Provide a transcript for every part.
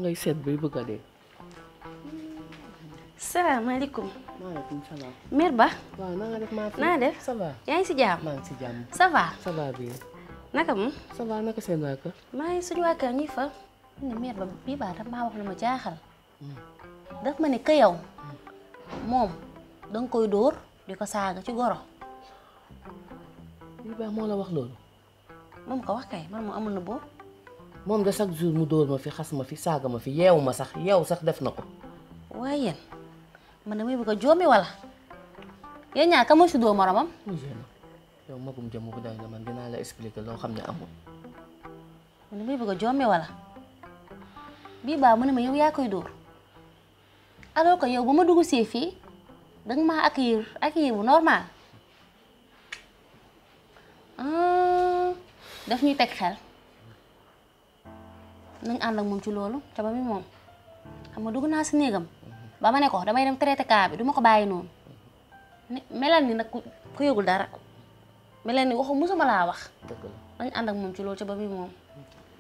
ngay seet bay bëgg a dee. salaamaaleykum. maaleykum salaam. mère Ba. waaw na nga def maa fi. naa def ça va. yaa ngi si jàmm. maa ngi si jàmm. ça va. ça va bien. naka mu. ça va naka seen waa kër. maa ngi suñu waa kër ñi fa. ne mère Ba bii baa daf maa wax lu ma jaaxal. daf ma ne que yow moom danga koy dóor di ko saaga ci goro. bii baax moo la wax loolu. moom ko wax kay man mu amul na boobu. moom de chaque jour mu dóor ma fi xas ma fi saaga ma fi yeewu ma sax yeewu sax def na ko. waaye yéen man damay bëgg a joomi wala yéen ñaar ka ma si dóor moromam. yow magum jëm bu day na man dinaa la expliquer loo xam ne amul. man damay bëgg a joomi wala bii baa mu ne ma yow yaa koy dóor alors que yow ba ma dugg see fii danga maa accueillir bu normal daf ñuy teg xel nañ ànd ak moom ci loolu te ba mi moom xam nga dugg naa si néegam ba ma ne ko damay dem traité cas bi du ma ko bàyyi noonu melal ni nag ku yëgul dara melal ni waxu musuma laa wax nañ ànd ak moom ci loolu te ba mi moom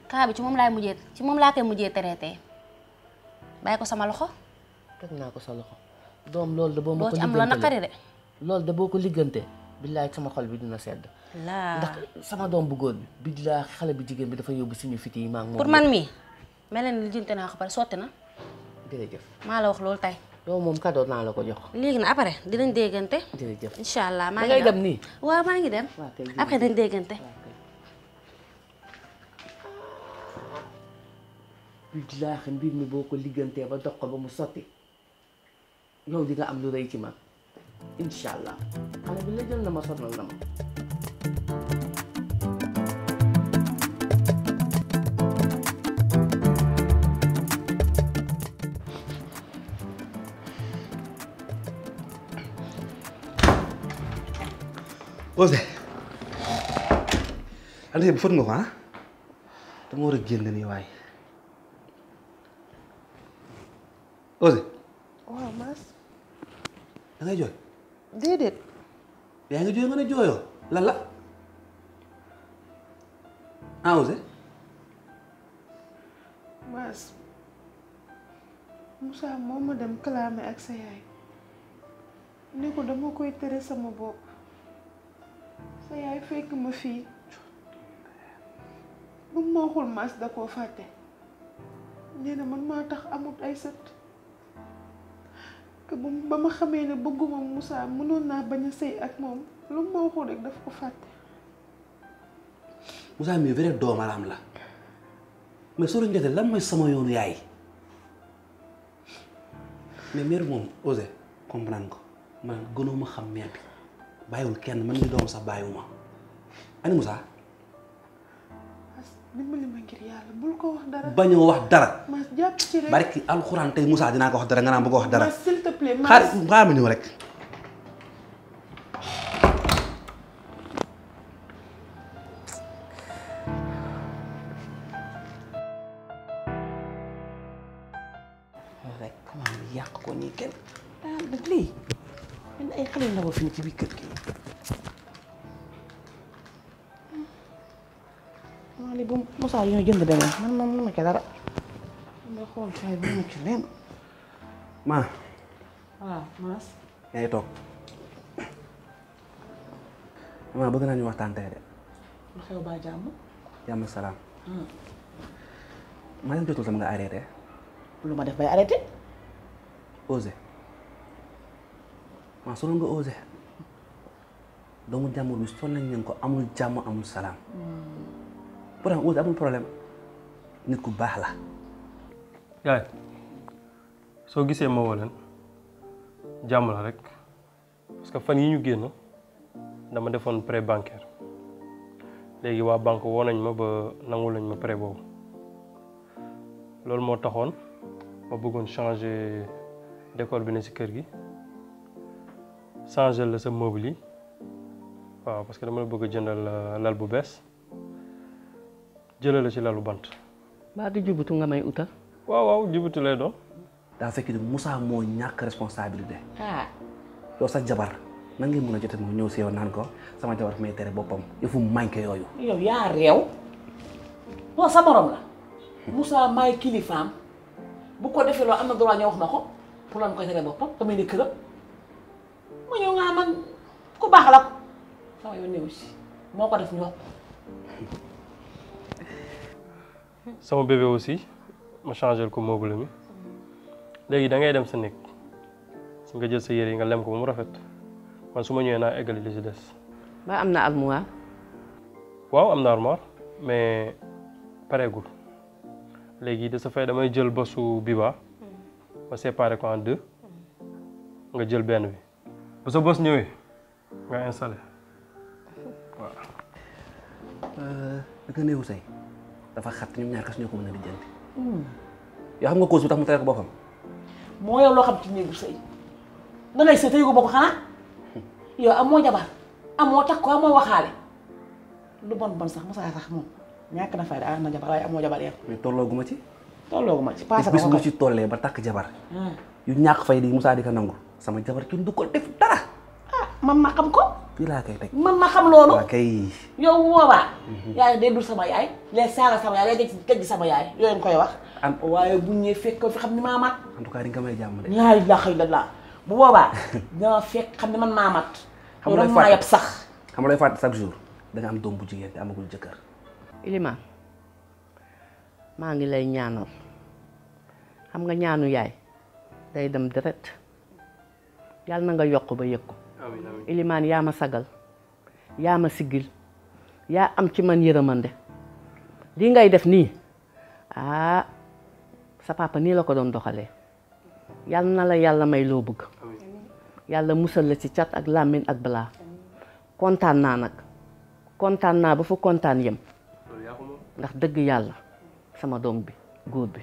cas bi ci moom laa koy mujjee traité bàyyi ko sama loxo. teg naa ko sa loxo doom loolu de boo ma ko doo ci am loo naqari de. loolu de boo ko liggante billaay sama xol bi dina sedd. ndax sama doom bu góor bi billaay xale bi jigéen bi dafa yóbbu suñu fit yi maa ngi moom. pour man mii mel na ni lijjante naa ko pare sotti na. jërëjëf maa la wax loolu tey. yow moom cadeau naa la ko jox. léegi na après dinañ déggante. jërëjëf incha allah maa ngi ngay dem nii. waaw maa ngi dem. après dañ déggante. billaay mbir mi boo ko liggantee ba dox ko ba mu sotti yow di nga am lu rëy ci man incha allah xale bi la jël na ma sonal na ma. Ousseyn Aliou bu fóot nga ko ah dama war a génn nii waaye Ousseyn. waaw Mass. da ngay jooy. déedéet. yaa ngi jooy nga ne jooyoo lan la ah Ousseyn. Mass Moussa moo ma dem clamé ak sa yaay ne ko dama koy tere sama bopp sa yaay fekk ma fii bu ma waxul Mass da koo fàtte nee na man maa tax amut ay sët que ba ma xamee ne bëgguma Moussa mënoon naa bañ a sëy ak moom lu ma waxul rek daf ko fàtte. Moussa mii vrai doomaraam la mais soo doon jotee lan mooy sama yoonu yaay mais mère moom Ousseyn comprendre ko man gënoo ma xam mère bi bàyyiwul kenn man mi doom sax bàyyiwuma ani Moussa. dimbali ma ngir yàlla bul ko wax dara. bañoo wax dara. Mass jàpp ci rek. barki alxuraan tey Moussa dinaa ko wax dara nga naan bu ko wax dara. Mass s'il te plaît Mass. xaar ma ñëw rek. rek comment yàq ko nii kenn ah dëgg lii man ay xale ndaw fi ni ci biir kër gi. maa ngi bu Moussa yi ñoo jënd demee man ma ci dara. ma xool saa yi bu ma ci leen. maa. waaw Mass. yaa ngi toog. maa bëgg naa ñu waxtaan tey de. lu xew ba jàmm. jàmm ak salaam. maa ngi jotul sama nga arrêté. lu ma def bay arrêté. Ousseyn. maa sonal nga Ousseyn. doomu jàmbur bi sonal nañ ko amul jàmm amul salaam. pourtant Ousseyn amul problème nit ku baax la. yaay soo gisee ma woo leen jàmm la rek parce que fan yi ñu génn dama defoon prêt bancaire léegi waa banque woo nañ ma ba nangu lañ ma prêt boobu loolu moo taxoon ma bëggoon changer décor bi ne ci kër gi changer la sa meuble yi waaw parce que dama la bëgg a jëndal lal bu bees jëlee la ci lalu bant. mbaa di jubutu nga may utal. waaw jubutu lay doon. daa fekk ni Moussa moo ñàkk responsabilité. ah. yow sa jabar nan ngay mën a jotee mu ñëw si yow naan ko sama jabar may tere boppam yëfu manqué yooyu. yow yaa réew loolu sa morom la Moussa maay kilifaam bu ko defee loolu am na droit ñoo wax ma ko pour lan koy tere boppam damay ne këram ma ñëw nga man ku baax la ko sama yoon néew si moo ko def ñu wax sama bébé aussi ma changé ko meuble mi léegi da ngay dem sa néeg nga jël sa yére yi nga lem ko ba mu rafet man su ma ñëwee naa eggali li ci des. ba am na armoire. waaw am na armoire mais pareegul léegi de sa fay damay jël bosu Biba ma séparé ko en deux nga jël benn bi bu sa bos ñëwee nga installé waaw. da nga néewu say dafa xat ñoom ñaar kas ñoo ko mën a lijjanti. yoo xam nga cause bu tax mu tere ko boppam. moo yow loo xam ci néegu sëy nga ngay sëy te yëgu bokk xanaa yow amoo jabar amoo takk ko amoo waxaale lu bon bon sax mosaa sax moom ñàkk na fayda am na jabar waaye amoo jabar yow. mais tollooguma ci. tollooguma ci paase bis bu ci tollee ba takk jabar. yu ñàkk fay di Moussa di ko nangu sama jabar kenn du ko def dara. ah man ma xam ko. fii laa koy teg. man ma xam loolu. waa kay. yow boobaa. yaay day dul sama yaay. les saaga sama yaay lay gëj sama yaay yooyu nga koy wax. waaye bu ñëwee fekk ko fi xam ni maa mat. en tout cas di nga may jàmm de. laa ilaaha illallaah bu boobaa dama fekk xam ne man maa mat. xam nga looy maa yab sax. xam nga looy fàtte chaque jour da nga am doom bu jigéen te amagul jëkkër. Ilimaan maa ngi lay ñaanal xam nga ñaanu yaay day dem direct yàlla na nga yokk ba yëg ko. amiin amiin Ilimaan yaa ma sagal yaa ma siggil yaa am ci man yërëmande lii ngay def nii sa papa nii la ko doon doxalee yàlla na la yàlla may loo bëgg yàlla musal la ci cat ak làmmiñ ak balaa kontaan naa nag kontaan naa ba fu kontaan yem ndax dëgg yàlla sama doom bi góor bi.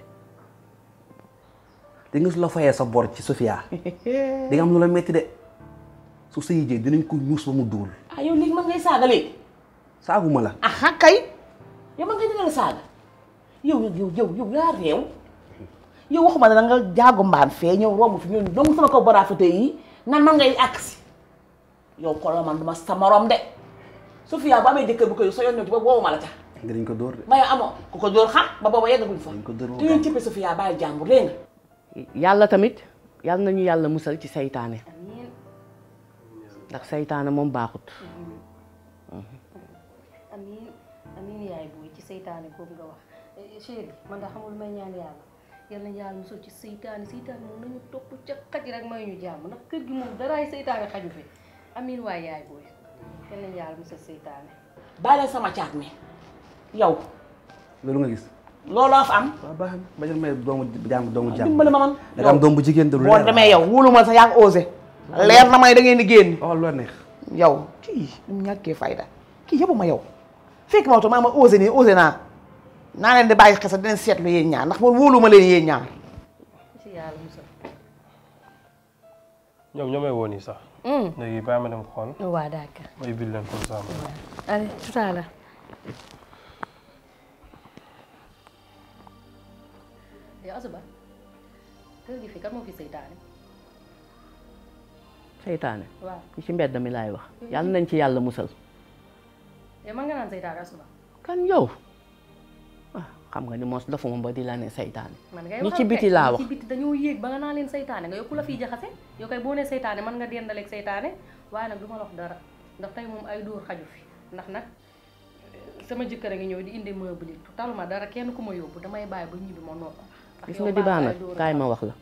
di nga su la fayee sa bor ci Sofia di nga am lu la metti de su sa yijee dinañ ko ñuus ba mu duul. yow léegi man ngay saaga léegi. saaguma la. kay yow man ngay dina la saaga yow yaa réew yow waxuma ne da nga jaagu mbaan fee ñëw romb fi ñëw donc sama kaw baraafate yi nan man ngay agsi yow ko la man duma sa morom de Sofia bu amee jëkkër bu ko yow sa yoon ñëw ci boobu woowuma la ca. dinañ ko dóor de. ma yow amoo ku ko dóor xam ba booba yeggaguñ fa. dinañ ko dóor te ngeen cëppee Sofia bàyyi jàmbur dégg nga. yàlla tamit yàlla nañu yàlla musal ci saytaane ndax saytaane moom baaxut. amiin amiin yaay booy ci seytaane boobu nga wax chéri man da xamul may ñaan yàlla yal na yàlla musul ci seytaane moom nañu topp ca xaj rek may ñu jàmm ndax kër gi moom daraay seytaane xaju fi amiin waay yaay booy yal na yàlla musul seytaane. bàyyi leen sama caat mi yow. loolu nga gis. looloo fa am. waaw baax na ba ñu may doomu jàmm. dimbali ma man. da nga am doom bu jigéen de lu leer boo demee yow wóolu ma sax yaa ngi osé. leer na may da ngeen di génn. waaw loo neex. yow kii mu ñàkkee fayda kii yëpp ma yow fekk ma maa ma osé nii osé naa leen di bàyyi xel dinañ seetlu yéen ñaar ndax man wóolu ma leen yéen ñaar. ci yàlla musal. ñoom ñoo may woo nii sax. léegi bàyyi ma dem xool. waaw d'accord. ma yóbbil leen comme ça. allez tout à l'heure. yow Asuba kër gi fii kan moo fi seytaane. seytaane. waaw ñi ci mbedd mi laay wax. yàlla nañ ci yàlla musal. yow man nga naan seytaane Asuba. kan yow xam nga ni mos dafa ma ba di la ne seytaane. man ngay ñi ci biti laa wax ñi ci biti dañoo yéeg ba nga naa leen seytaane nga yow ku la fiy jaxase yow kay boo nee seytaane man nga dendaleeg seytaane waaye nag du ma la wax dara ndax tey moom ay dóor xaju fi ndax nag sama jëkkër a ngi ñëw di indi meuble yi taluma dara kenn ku ma yóbbu damay bàyyi ba ñibbi ma noonu. gis nga di baax nag kaay ma wax la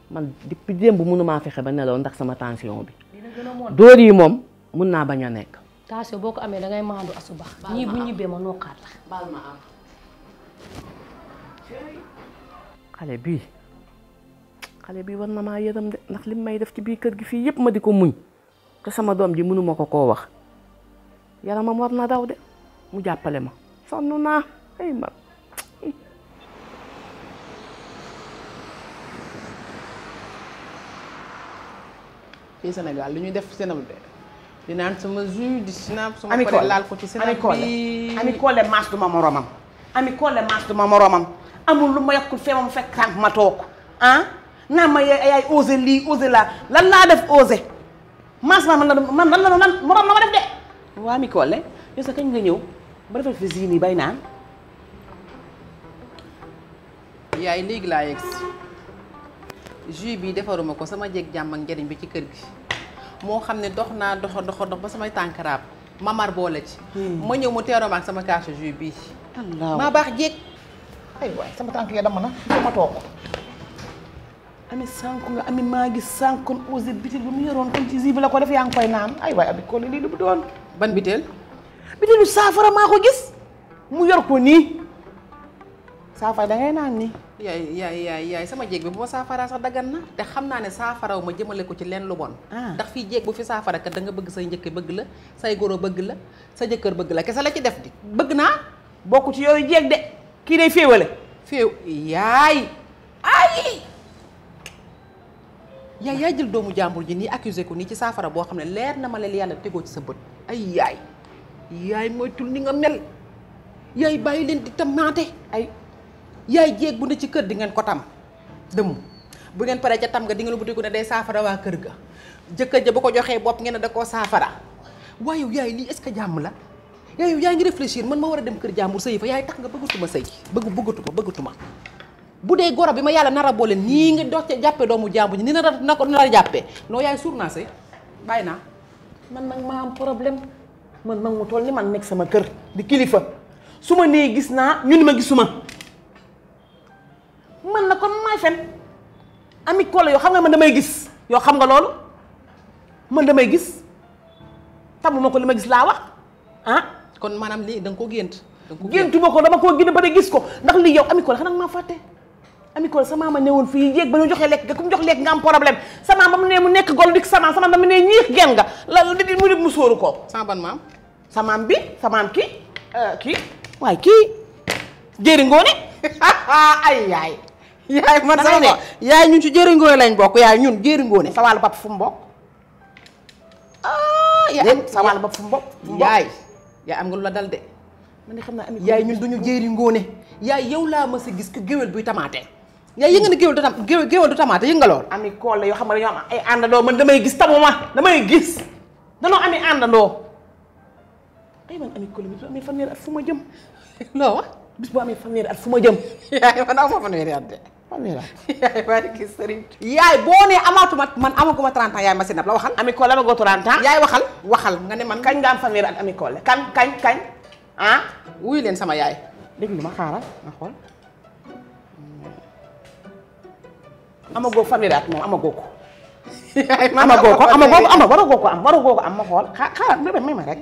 man depuis démb mënumaa fexe ba nelaw ndax sama tension bi. dina gën a moon dóor yi moom mun naa bañ a nekk. tension boo ko amee dangay maandu Asuba. ñii bu ñibbee ma nokkaat la. baal ma am. xale bii war na maa yërëm de ndax lim may def ci biir kër gi fii yëpp ma di ko muñ te sama doom ji mënuma ko koo wax yaramam war na daw de mu jàppale ma sonn naa ay ma. fii Sénégal li ñuy def Sénégal di naan sama jus di snap sama Ami pare Collé laal ko ci Sénégal bi Ami Collé maas du ma moromam. Ami Collé maas du ma moromam amul lu ma yokkul fee mu fekk tànk ma toog naa ma yaay osé lii osé laa lan laa def osé maas ma man lan morom la ma def de. waa Ami Collé yow sax kañ nga ñëw ba defal fi zine yi bay naan. yaay léegi laa yegg si jus bi defaruma ko sama jeeg jàmm ak njëriñ bi ci kër gi moo xam ne dox naa dox ba samay tànkaraab mamar boole ci ma ñëw mu teeroo ma ak sama carte jus bii maa baax jeeg ay waay sama tànk ya dama na sama toog ami sànku nga ami maa ngi sànkon osé bitil bi mu yoroon kon ci bi la ko def yaa ngi koy naan ay waay abi ko lii lu mu doon ban biteel bitilu saafara maa ko gis mu yor ko nii saafara da ngay naan nii yaay sama jéeg bi bu ma saafara sax daggan na te xam naa ne saafaraw ma jëmale ko ci leen lu bon ndax fii jéeg bu fi saafara kat da nga bëgg say njëkke bëgg la say goro bëgg la sa jëkkër bëgg la kese la ci def di bëgg naa bokku ci yooyu jéeg de kii day féewale féew yaay yaay jël doomu jàmbur ji nii accusé ko nii ci saafara boo xam ne leer na ma leen yàlla tegoo ci sa bët ay yaay moytul ni nga mel yaay bàyyi leen di tamaate ay yaay jéeg bu ne ci kër di ngeen ko tam dëmm bu ngeen paree ca tam nga di ngeen butiku ne day saafara waa kër ga jëkkër ja bu ko joxee bopp ngeen ne da koo saafara waaye yow yaay lii est-ce que jàmm la yow yaa ngi réfléchir man ma war a dem kër jàmbur sëy fa yaay tax nga bëggatuma sëy bëggatuma bu dee goro bi ma yàlla nar a boole nii nga dox ca jàppee doomu jàmbur ñi ni na ko nar a jàppee noo yaay suur naa sëy bàyyi naa man nag maa am problème man mu toll ni man nekk sama kër di kilifa su ma nee gis naa ñu ni ma gisuma man na kon maay fen ami Kole yoo xam nga man damay gis yoo xam nga loolu man damay gis tamuma ko li ma gis laa wax kon maanaam lii da nga ko gént géntuma ko dama koo génn ba de gis ko ndax lii yow ami Kole xanaa nga maa fàtte ami Kole sama maama newoon fii yéeg ba ñu joxee lekk nga ku mu jox lekk nga am problème sama ba mu ne mu nekk gol dik sama ba mu ne ñiix gen nga la di mu nit mu sóoru ko sama ban maam samaam bi samaam kii waaye kii jëri ngoone ay yaay man sama ne yaay ñun ci jëri ngoone lañ bokk yaay ñun jëri ngoone sa wàllu bopp fu mu bokk sa wàllu bopp fu mu bokk yaay am nga lu la dal de man de xam naa ami yaay ñun duñu jëri ngoone yaay yow laa ma sa gis ko géwél buy tamaate yaay yënga ne géwél du tamaate yëg nga lool ami Kole yoo xam nga dañoo am ay àndandoo man damay gis tamuma damay gis danoo ami àndandoo ay man ami Kole bis bu amee fanweeri at fu ma jëm loo wax bis bu amee fanweeri at fu ma jëm yaay man aw ma fanweeri at de fanweeri at yaay bari ki sëriñ yaay boo nee amaatuma man amaguma 30 ans yaay ma si nab la waxal ami Kole amagoo 30 ans yaay waxal nga ne man kañ nga am fanweeri at ami Kole kañ wuyu leen sama yaay déglu ma xaaral nga xool amagoo fanweeri at moom amagoo ko yaay waragoo ko am ma xool xaaral may ma rek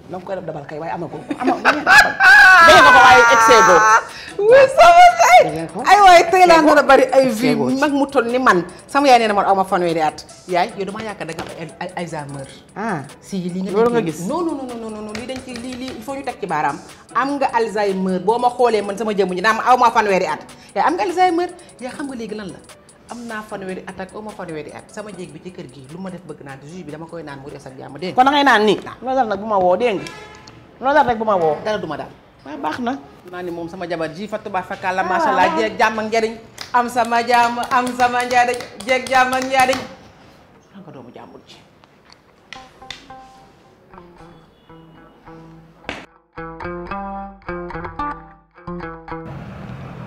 da nga koy def dabal kay waaye amagoo ko dégg nga ko waaye excès go wuy sama kay ay waay tey laa nar a bari ay vie mag mu toll ni man sama yaay nee na man aw ma fanweeri at yaay yow damaa yaakaar da nga am Alzheimer si lii loolu nga gis non lii dañ ci lii il faut ñu teg ci baaraam am nga Alzheimer boo ma xoolee man sama jëmm ji naa ma aw ma fanweeri at yaay am nga Alzheimer yaa xam nga léegi lan la am naa fanweeri at ak aw ma fanweeri at sama jéeg bi ci kër gi lu ma def bëgg naa jus bi dama koy naan mu des ak jàmm dégg kon da ngay naan nii loolu dal nag bu ma woo dégg nga loolu dal rek bu ma woo dara duma daal waaw baax na naa ni moom sama jabar ji fattu baax fakalla masha Allah jeeg jàmm ak njariñ am sama jàmm am sama njariñ jeeg jàmm ak njariñ nga doomu jàmbur ji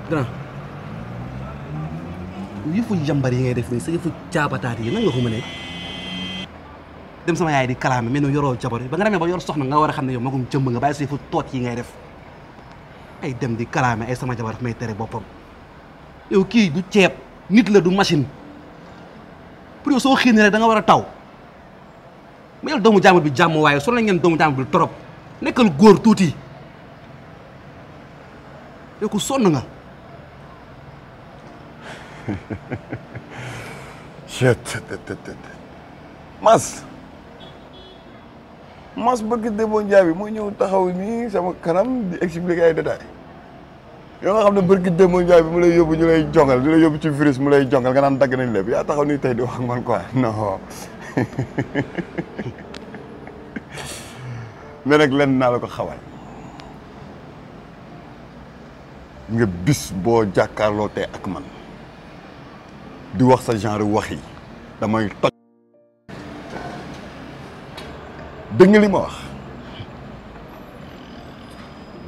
grand yëfu jàmbar yi ngay def nii sa yëfu caabataat yi nan nga ko mënee dem sama yaay di kalaame mel ni yoroo jabar yi ba nga demee ba yor soxna nga war a xam ne yow magum jëmb nga bàyyi sa yëfu toot yi ngay def ay dem di kalaame ay sama jabar daf may tere boppam yow kii du ceeb nit la du machine pour yow soo xiinee rek da nga war a taw ma yow doomu jàmbur bi jàmm waaye soo ngeen doomu jàmbur bi torop nekkal góor tuuti yow ku sonn nga mas bëgg Demba Ndiaye bi moo ñëw taxaw nii sama kanam di expliquer ay détails yoo nga xam ne barki Demba Ndiaye bi mu lay yóbbu ñu lay jongal di la yóbbu ci virus mu lay jongal nga naan dagg nañ lépp yaa taxaw nii tey di wax ak man quoi non mais nag lenn naa la ko xawal nga bis boo jàkkaarloo tey ak man di wax sa genre wax yi damay toj. dégg nga li ma wax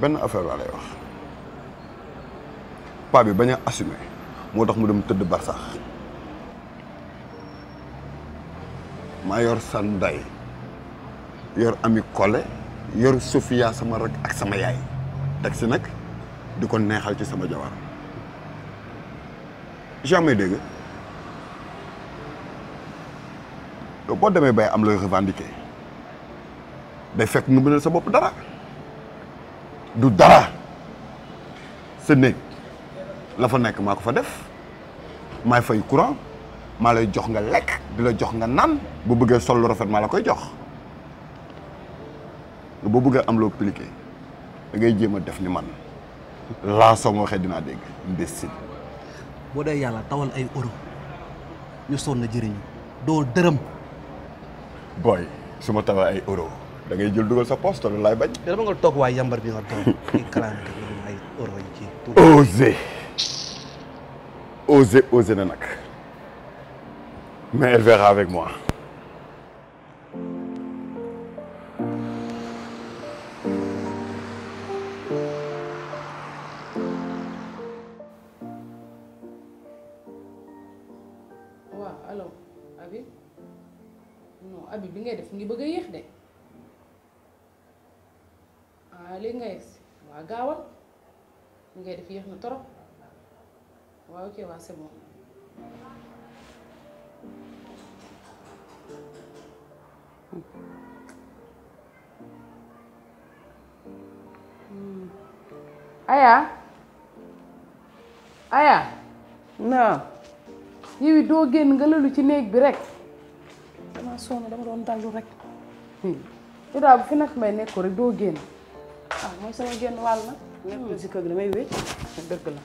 benn affaire laa lay wax paa bi bañ a assumer moo tax mu dem tëdd barsax maa yor sa nday yor Ami Collé yor Sofia sama rak ak sama yaay teg si nag di ko neexal ci sama jabar jamais dégg yow boo demee bay am looy revendiquer day fekk nga mënal sa bopp dara du dara sa néeg la fa nekk maa ko fa def maay fay courant maa lay jox nga lekk di la jox nga naan bu bëggee sol lu rafet maa la koy jox nga boo bëggee am loo pliqué da ngay jéem a def ni man laa soo ma waxee dinaa dégg imbécile. boo dee yàlla tawal ay euro ñu sonn na jëriñu doo dërëm. booy su ma tawee ay euro da ngay jël dugal sa poste loolu laay bañ. te dama nga toog waaye yambar bi nga toog kii kalaame ay euro yi ci. Osé na nag mais elle verra avec moi. waaw allo Habib non Habib bi ngay def ngi bëgg a yéex de léegi nga yegsi waa gaawal li ngay def yéex na torop waaw ok waa c'est bon. Aya non yow it doo génn nga lalu ci néeg bi rek dama sonn dama doon dallu rek. yow daal bu fi nag may nekk rek doo génn. ah mooy sama génn wàll nag. nekk si kër gi damay wéet. dëgg la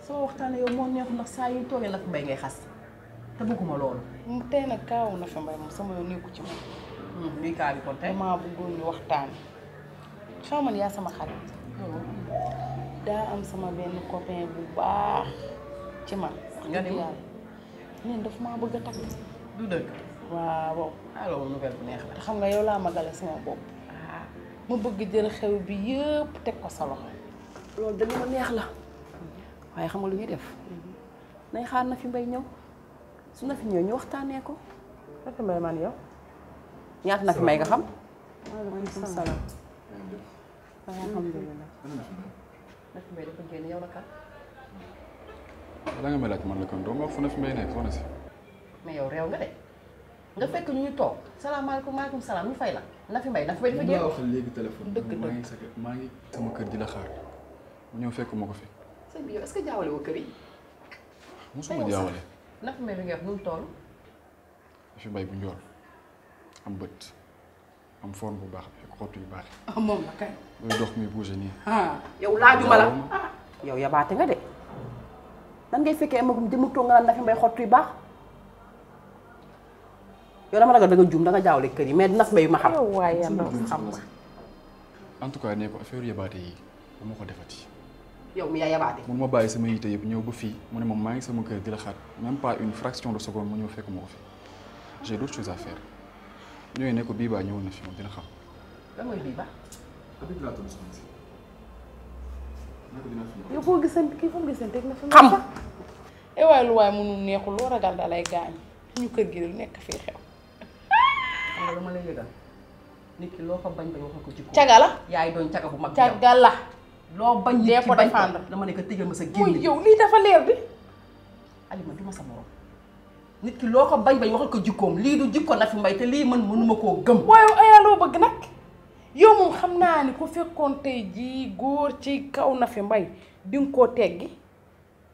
sama waxtaane yow moo neexu ndax saa yu toogee nag mbay ngay xas te bëgguma loolu. mu tey nag kaawu na fa mbay moom sama yoon nekku ci moom. luy kaa bi kon tey. maa bëggoon ñu waxtaan. xaw man yaa sama xarit. daa am sama benn copain bu baax ci man. nga ni yàlla neen daf maa bëgg a takk. du dëgg. waaw. alors nouvelle bu neex la. te xam nga yow laa magale sama bopp. ma bëgg jël xew bi yëpp teg ko sa loxo. loolu dëgg ma neex la waaye xam nga lu ñuy def nañ xaar na fi mbay ñëw su na fi ñëw ñu waxtaanee ko. na fi mbay man yow ñaata na fi mbay nga xam. waaleykum salaam. alhamdulilah. na fi mbay dafa génn yow la kat. da nga may laaj man la kon doo ma wax fu na fi mbay nekk soxna si. mais yow réew nga de nga fekk ñu toog salaamaaleykum maaleykum salaam ñu fay la na fi mbay dafa génn. maa wax léegi téléphone. dëgg maa ngi sama kër di la xaar mu ñëw fekk ma ko fi. sëñ bi yow est-ce que jaawale woo kër yi. mosuma jaawale. na fi mbay bi nga wax nu mu toll. na fi mbay bu njool am bët am forme bu baax ak xottu yu baax. moom la kay. booy dox muy bouger nii. yow laajuma la yow yabaate nga de nan ngay fekkee magum jëmu toog nga naan na fi mbay xottu yu baax. yow dama ragal da nga juum da nga jaawale kër yi mais na fi mbay yu ma xam. yow waaye yàlla xam nga. en tout cas ne ko affaire yabaate yi bu ma ko defati. yow mi yaa yabaate. mun ma bàyyi sama yite yëpp ñëw ba fii mu ne moom maa ngi sama kër di la xaar même pas une fraction de seconde mu ñëw fekk ma ko fi j'ai d'autres choses à faire ñooy ne ko bii baa ñëwoon na fi moom dina xam. lan mooy bii ba. Habib laa tudd soxna si. yow foo gisante kii foo gisante na fi. xam. waaye lu waaye mënul neexul loo ragal da lay gaañ ñu kër gi lu nekk fii xew. xam nga lu ma lay yëgal nit ki loo ko bañ bañ waxal ko ci ko. caga la. yaay doon caga bu mag bi yow. caga la. loo bañ nit dee ki ko bañ défendre. ko dama ne ko tëjal ma sa mooy génn. yow lii dafa leer bi. Alima du ma sa morom nit ki loo ko bañ bañ waxal ko jikkoom lii du jikko na fi mbay te lii man mënuma koo gëm. waaye ayaa loo bëgg nag yow moom xam naa ni ku fekkoon tey jii góor ci kaw na fi mbay di nga koo teggi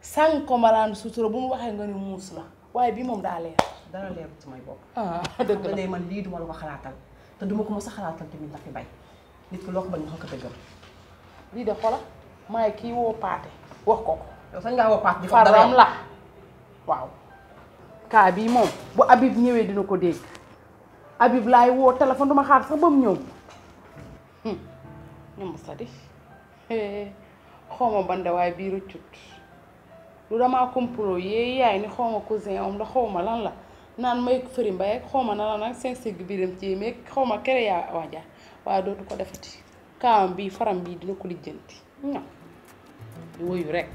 sànq ko malaan sutura bu mu waxee nga ni muus la waaye bii moom daa leer. dara leer samay bopp. dëgg la ne man lii duma la ko xalaatal te duma ko mos a xalaatal tamit na fi mbay nit ki loo ko bañ waxal ko dëggal. lii de xola maay kii woo paate wax ko ko. yow sañ ngaa woo paat di ko faram la waaw. kaa bii moom bu Habib ñëwee dina ko dégg Habib laay woo téléphone duma xaar sax ba mu ñëw. ñoom sa di xawma bande waaye bii rëccut lu damaa complot yee yaay ni xawma cousin am la xawma lan la naan may fëri mbay ak xawma na la nag seen sigg biiram ci meeg xawma kere yaa waaja waaye dootu ko defati kaam bii faram bii dina ko lijjanti ñam di woyu rek